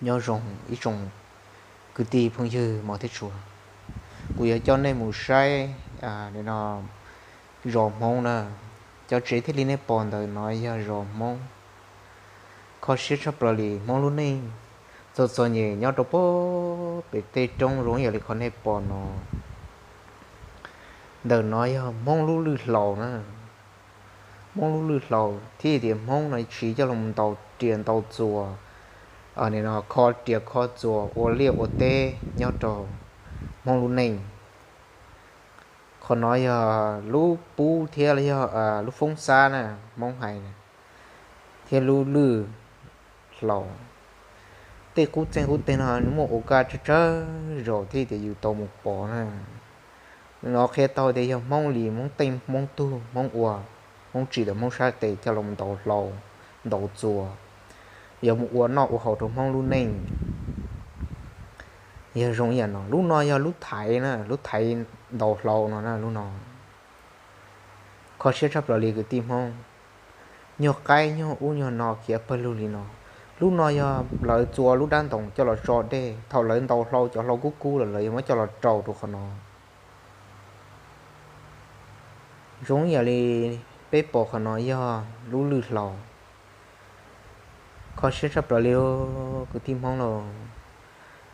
Nyob zoo ib tsoom kwv tij phooj ywg mos thiab tshua, kuv yuav coj nej mus saib no zos Hmoob na. Cov tsev thiaj li nej pom ntawm no yog zos Hmoob. Kho siab tshaj plaws li Hmoob lub neej txom txom nyem nyob rau pem tej roob zoo yam li qhov nej pom no. Ntawm no yog Hmoob lub lwj hlau na. Hmoob lub lwj hlau thiab tias Hmoob no siv coj los ntaus riam ntaus txuas, kho riam kho txuas ua liaj ua teb nyob rau Hmoob lub neej. Qhov no yog lub pub thiab yog lub foob xab na, Hmoob hais, thiab lub lwj hlau. Tej qub txeeg qub teg no muaj ua kaj tsawg tsawg zaus thiab tias yus tau mus pom na. No qhia tau tias yog Hmoob li, Hmoob teej Hmoob tug, Hmoob ua, Hmoob tsim ntawm Hmoob sab tes coj los ntaus hlau, ntaus txuas, yuav mus ua noj ua haus rau Hmoob lub neej. Yog zoo ib yam no, lub no yog lub thaiv na, lub thaiv ntaus hlau no na lub no. Kho siab tshaj plaws li kwv tij Hmoob. Nyuag qaib nyuag ub nyuag no khiav pawg lug li no. Lub no yog lawv txua lub dab ntoo coj los tso dej, thaum lawv ntaus hlau cov hlau kub kub lawm lawv yuav muab coj los rau rau qhov no. Zoo yam li peb pom qhov no yog lub lwj hlau. Kho siab tshaj plaws li kwv tij Hmoob lauj.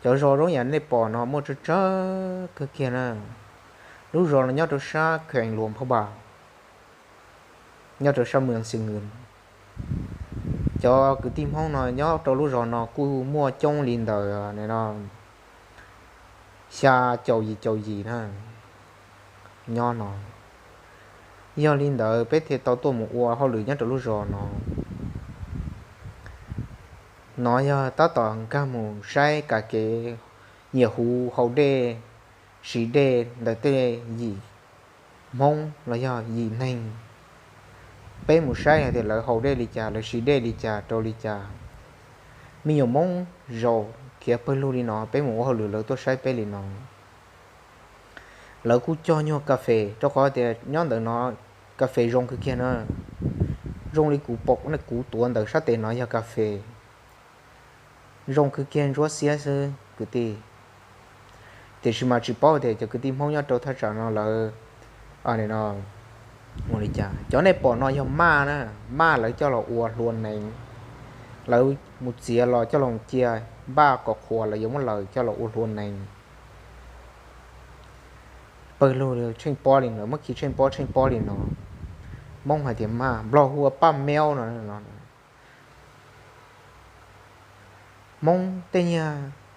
Cov zos zoo yam nej pom no muaj tsawg tsawg kawg kiag na. Lub zos no nyob rau sab kheem Luas Phaj Npas, nyob rau sab Mws Xi Nws. Cov kwv tij Hmoob no nyob rau lub zos no kuj muaj coob li ntawm xya caum yim caum yim na nyob no. Yog li ntawd peb thiaj tau tuaj mus ua hauj lwm nyob rau lub zos no. No yog tab tom nkag mus saib kam kev nyiam huv haus dej, siv dej ntawm tej yim Hmoob los yog yim neeg. Peb mus saib hais tias lawv haus dej li cas, lawv siv dej li cas rau li cas. Me nyuam Hmoob zaum khiav pawg lug li no, peb mus ua hauj lwm lawv tuaj saib peb li no. Lawv kuj cog nyuag kas fes rau qhov tias nyob ntawm no kas fes zoo kawg kiag na. Zoo li kuv pom, kuv tuav ntawm sab tes no yog kas fes. Zoo kawg kiag ntsuab xiab xwb kwv tij. Tiam sis mas tsis paub tias cov kwv tij Hmoob nyob rau thaj tsam no lawv ua li cas. Cov nej pom no yog maj na, maj lawv coj los ua hlua nees. Lawv mus txiav los coj los cia npaj kom qhuav lawv yuav muab laws coj los ua hlua nees. Pawg lug tsheej pob li no, muab khi tsheej pob tsheej pob li no. Hmoob hais tias maj, Nplog hu ua paj meub no. Hmoob tej nyuag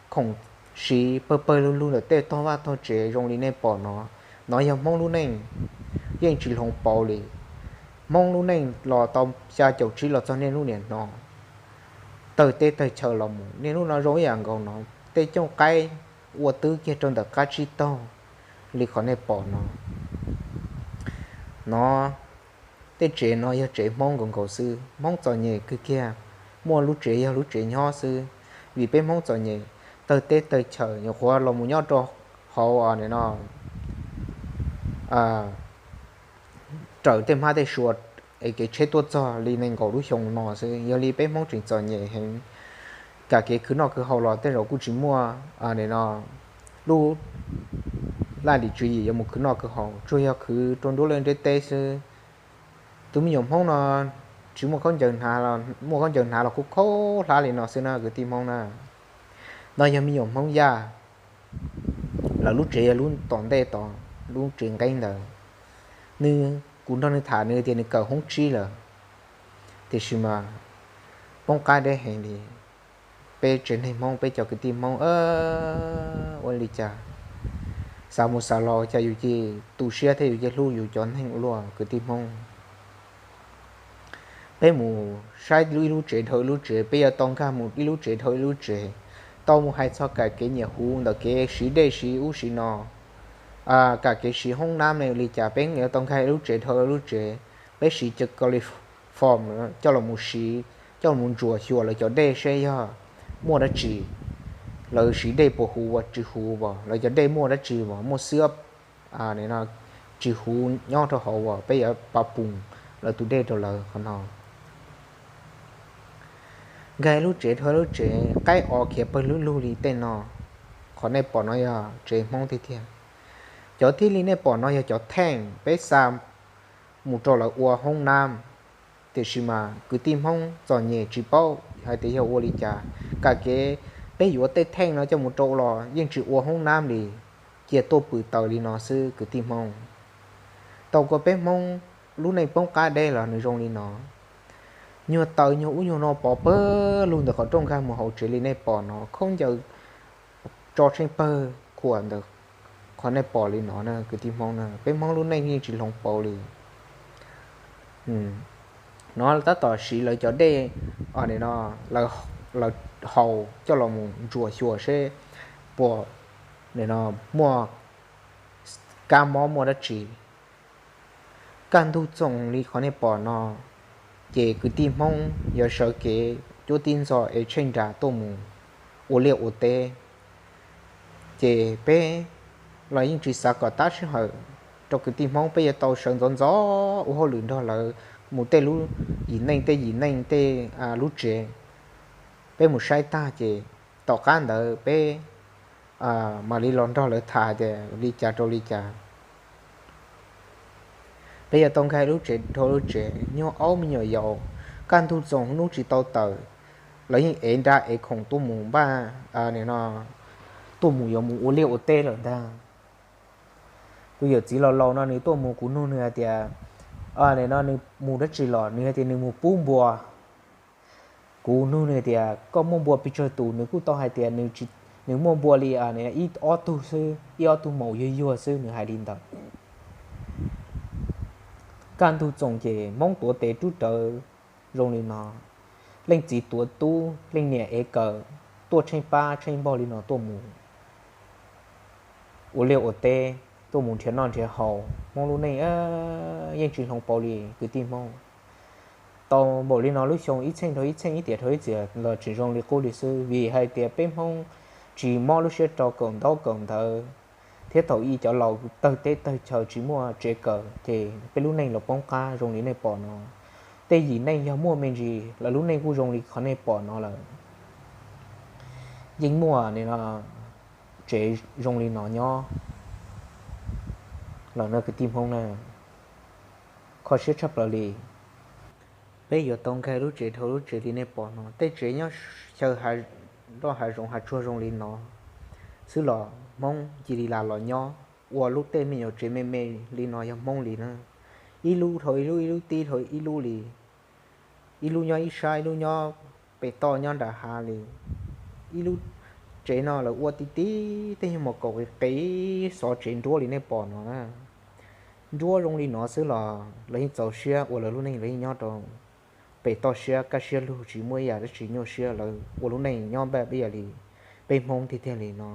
khoom siv pawg pawg lug lug ntawm tej tog vaj tog tsev zoo li nej pom no, no yog Hmoob lub neej, yeej tsis hloov pauv li. Hmoob lub neej los tau xya caum tsib los txog niaj hnub niam no, tawg teb tawg chaw los mus niaj hnub no zoo ib yam nkaus no, tej cooj qaib ua twb kiag rau ntawm qab tsib taug li qhov nej pom no. No, tej tsev no yog tsev Hmoob nkaus nkaus xwb, Hmoob txom nyem kawg kiag, muaj lub tsev yog lub tsev nyob xwb, vim peb Hmoob txom nyem, tawg teb tawg chaw nyuam qhuav los mus nyob rau hauv no raws tej hmab tej sua es kev tsheb tuaj txog li nees nkaum lub xyoo no xwb. Yog li peb Hmoob tseem txom nyem heev, kam kev khwv noj khwv haus los tej zaum kuj tsis muaj no lub laj lim tswv yim yuav mus khwv noj khwv haus, tsuas yog khwv rau nruab liaj nruab teb xwb. Tus me nyuam Hmoob no tsis muaj khaub ncaws hnav, muaj khaub ncaws hnav los kuj khaub hlab li no xwb na kwv tij Hmoob na. No yog me nyuam Hmoob Yaj, lawv lub tsev yog lub tom ntej tod, lub tsev nqeeb ntawd. Nws, kuv nrog nws tham nws tias nws kawm hoob tsib lawm, tiam sis mas poob qab deb heev li. Peb tsev neeg Hmoob, peb cov kwv tij Hmoob ua li cas, xav mus xav los cas yus cia tu siab thiab yus cia hlub yus cov neeg ua luaj kwv tij Hmoob. Peb mus saib ib lub tsev dhau ib lub tsev, peb yuav tau nkag mus ib lub tsev dhau ib lub tsev, tau mus hais txog kam kev nyiam huv ntawm kev siv dej siv ub siv no, kam kev siv hoob nab ne li cas, peb yuav tau nkag ib lub tsev dhau ib lub tsev. Peb siv cov coliform coj los mus siv, coj los mus ntsuas xyuas lawv cov dej seb yog muaj dab tsi, lawv siv dej puas huv as tsis huv as, lawv cov dej muaj dab tsi as, muaj xwb tsis huv nyob rau hauv as, peb yuav pa pum lawv tus dej rau lawv qhov no. Nkag lub tsev dhau lub tsev qaib os khiav pawg lug lug li tej no. Qhov nej pom no yog tsev Hmoob tiag tiag. Cov thiaj li nej pom no yog cov theej peb xa mus rau lawv ua hoob nab. Tiam sis mas kwv tij Hmoob txom nyem tsis paub hais tias yog ua li cas, kam kev peb yuav tej theej no coj mus rau los yeej tsis ua hoob nab li, cia tuaj pw taws li no xwb kwv tij Hmoob. Tau kua peb Hmoob lub neej poob qab deb los nws zoo li no. Nyuag taws nyuag ub nyuag no pov pawg lug ntawm qhov rooj nkag mus hauv tsev li nej pom no, khaub ncaws tso tsheej pawg khuam ntawm qhov nej pom li no na kwv tij Hmoob na, peb Hmoob lub neej yeej tsis hloov pauv li. No tab tom siv lawv cov dej, no, lawv haus coj los mus ntsuas xyuas seb puas, no, muaj kab mob muaj dab tsi. Kaj ntug txoos li qhov nej pom no, ces kwv tij Hmoob yuav sawv kev cuab tib ntxo ev tsheej nra tuaj mus ua liaj ua teb. Ces peb los yeej tsis xav kom tab sij hawm rau kwv tij Hmoob, peb yuav tau sawv ntxov ntxov ua hauj lwm nrog lawv mus tej lub yim neej tej yim neej tej lub tsev. Peb mus saib tag ces tom qab ntawd peb mam li los nrog lawv tham tias li cas rau li cas. Peb yuav tau nkag lub tsev dhau lub tsev, nyuag aub me nyuam yaus, kaj ntug txoos hnub tsis tau tawm, lawv yeej ev nra ev khoom tuaj mus npaj, no, tuaj mus yuav mus ua liaj ua teb lawm ntag. Tus yawm txiv laus laus no nws tuaj mus, kuv nug nws hais tias, no, nws mus dab tsi los, nws hais tias nws mus pub npua. Kuv nug nws tias koj muaj npua pes tsawg tus, nws kuj tau hais tias nws muaj npua li ib ob tug xwb, ib ob tug maum yuag yuag xwb, nws hais li ntawd. Kaj ntug txoos ces Hmoob tuav tes rub rawv zoo li no, leej txiv tuav tub leej niam ev kawm, tuaj tsheej pab tsheej npaug li no tuaj mus ua liaj ua teb, tuaj mus nrhiav noj nrhiav haus. Hmoob lub neej yeej tsis hloov pauv li kwv tij Hmoob. Tau npaum li no lub xyoo ib txheej dhau ib txheej, ib tiam dhau ib tiam los tseem zoo li qub li xwb, vim hais tias peb Hmoob tsis mob lub siab rau kaum ntaub kaum ntawv, thiab thaum ub cov laus tawg teb tawg chaw tsis muaj tsev kawm ces peb lub neej los poob qab zoo li nej pom no. Tej yim neej yog muaj me ntsis, lawv lub neej kuj zoo li qhov nej pom no lawm. Yeej muaj tsev zoo li no nyob lawm no kwv tij Hmoob na, kho siab tshaj plaws li. Peb yuav tau nkag lub tsev dhau lub tsev li nej pom no, tej tsev nyob xyaw roj hav zoov hav tsuag zoo li no xwb los Hmoob cia li lam los nyob ua lub tej me nyuam tsev me me li no yog Hmoob li na. Ib lub dhau ib lub, ib lub tib dhau ib lub li, ib lub nyob ib sab ib lub nyob pem toj nyob nram hav li. Ib lub tsev no lawv ua ti ti tej nyuag mos kaum qis qis xov tsev nruab li nej pom no na. Nruab zoo li no xwb los lawv yeej txaus siab ua lawv lub neej, lawv yeej nyob rau pem toj siab kaj siab lug tsis muaj ib yam dab tsi nyuaj siab, lawv ua lub neej nyob npaj ib yam li peb Hmoob tiag tiag li no.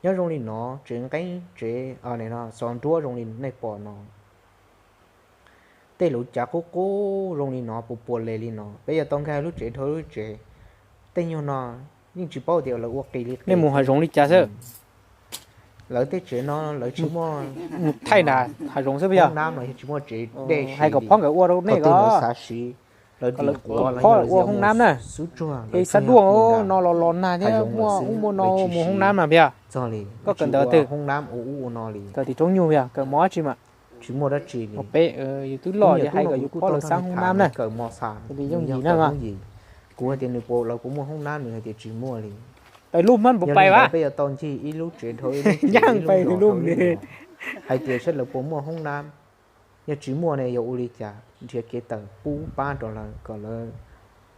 Nyob zoo li no, tsev nqeeb tsev, no, xov nruab zoo li nej pom no. Tej lub cav qub qub zoo li no, puas puas les li no, peb yuav tau nkag lub tsev dhau lub tsev. Tej nyuag no yeej tsis paub tias lawv ua qis li nej mus hav zoov li cas xwb. Lawv tej tsev no lawv tsis muaj, mus thaij nram hav zoov xwb yog nab no yog tsis muaj tsev dej hais kom phob nkawd ua rau nej ko, lawv tim quav los yog lawv ua hoob nab na. Xub tsuag es xav duaj no los los nag thiab muaj ub muaj no mus hoob nab mas yog koj kawm ntawv twg, hoob nab ua ub ua no li, kawm tim roob nyuj yog kawm mos dab tsi mas. Tsis muaj dab tsi li. Peb yus twb loj ces hais kom yus phob lawv xab hoob nab na, kawm mos xas li yooj yim na. Kuv hais tias nws puas, lawv puas muaj hoob nab, nws hais tias tsis muaj li. Pais lub hmab puas pais vas, peb yuav tau ncig ib lub tsev dhau ib lub, ncaj pais lub li, hais tias saib lawv puas muaj hoob nab. Yog tsis muaj ne yuav ua li cas, nrhiav kev tawm pub pab rau lawv kom lawv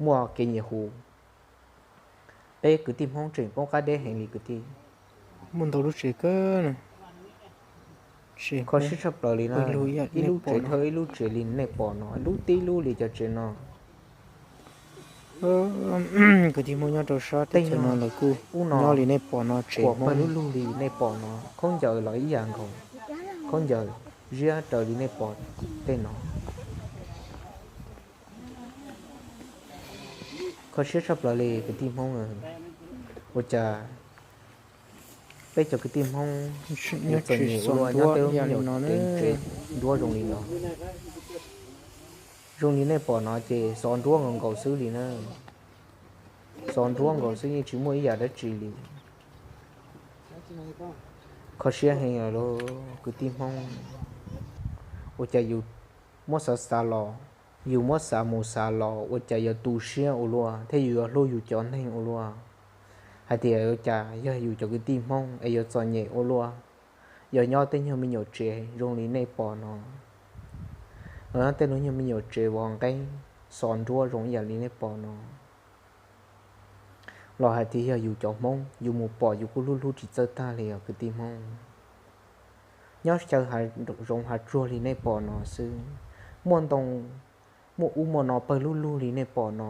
muaj kev nyiam hu. Peb kwv tij Hmoob tseem poob qab deb heev li kwv tij. Muaj ntau lub tsev kawg, kho siab tshaj plaws li na. Ib lub tsev dhau ib lub tsev li nej pom no, lub tib lub li cov tsev no. Kwv tij Hmoob nyob rau sab teb chaws no lawv kuj ub no li nej pom no, tsev pawg lug lug li nej pom no, khaub ncaws los ib yam nkaus, khaub ncaws ziab raws li nej pom tej no. Kho siab tshaj plaws li kwv tij Hmoob, ua cas peb cov kwv tij Hmoob yuav txom nyem ua luaj nyob tej lub me nyuam tsev nruab zoo li no. Zoo li nej pom no ces xov nruab nkaus nkaus xwb li na. Xov nruab nkaus xwb yeej tsis muaj ib yam dab tsi li. Kho siab heev lawm kwv tij Hmoob. Ua cas yus muab xav xav los, yus muab xav mus xav los ua cas yuav tu siab ua luaj thiab yus yuav hlub yus cov neeg ua luaj. Hais tias ua cas yog yus cov kwv tij Hmoob es yuav txom nyem ua luaj, yog nyob tej nyuag me nyuam tsev zoo li nej pom no, los nyob tej lub nyuag me nyuam tsev vov nqeeb xov nruab zoo ib yam li nej pom no, los hais tias yog yus cov Hmoob yus mus pom yus kuj hlub hlub tsis txawj tag li os kwv tij Hmoob. Nyob xyaw zoov hav tsuag li nej pom no xwb, muaj ntoo, muaj ub muaj no pawg lug lug li nej pom no,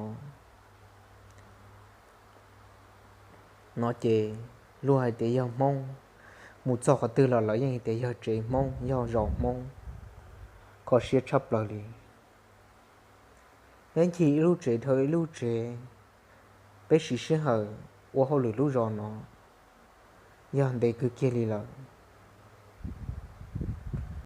no ces luag hais tias yog Hmoob, mus txog qhov twg los lawv yeej hais tias yog tsev Hmoob, yog zos Hmoob. Kho siab tshaj plaws li. Ib ncig ib lub tsev dhau ib lub tsev, peb siv sij hawm ua hauj lwm lub zos no yog ntev kawg kiag li lawm.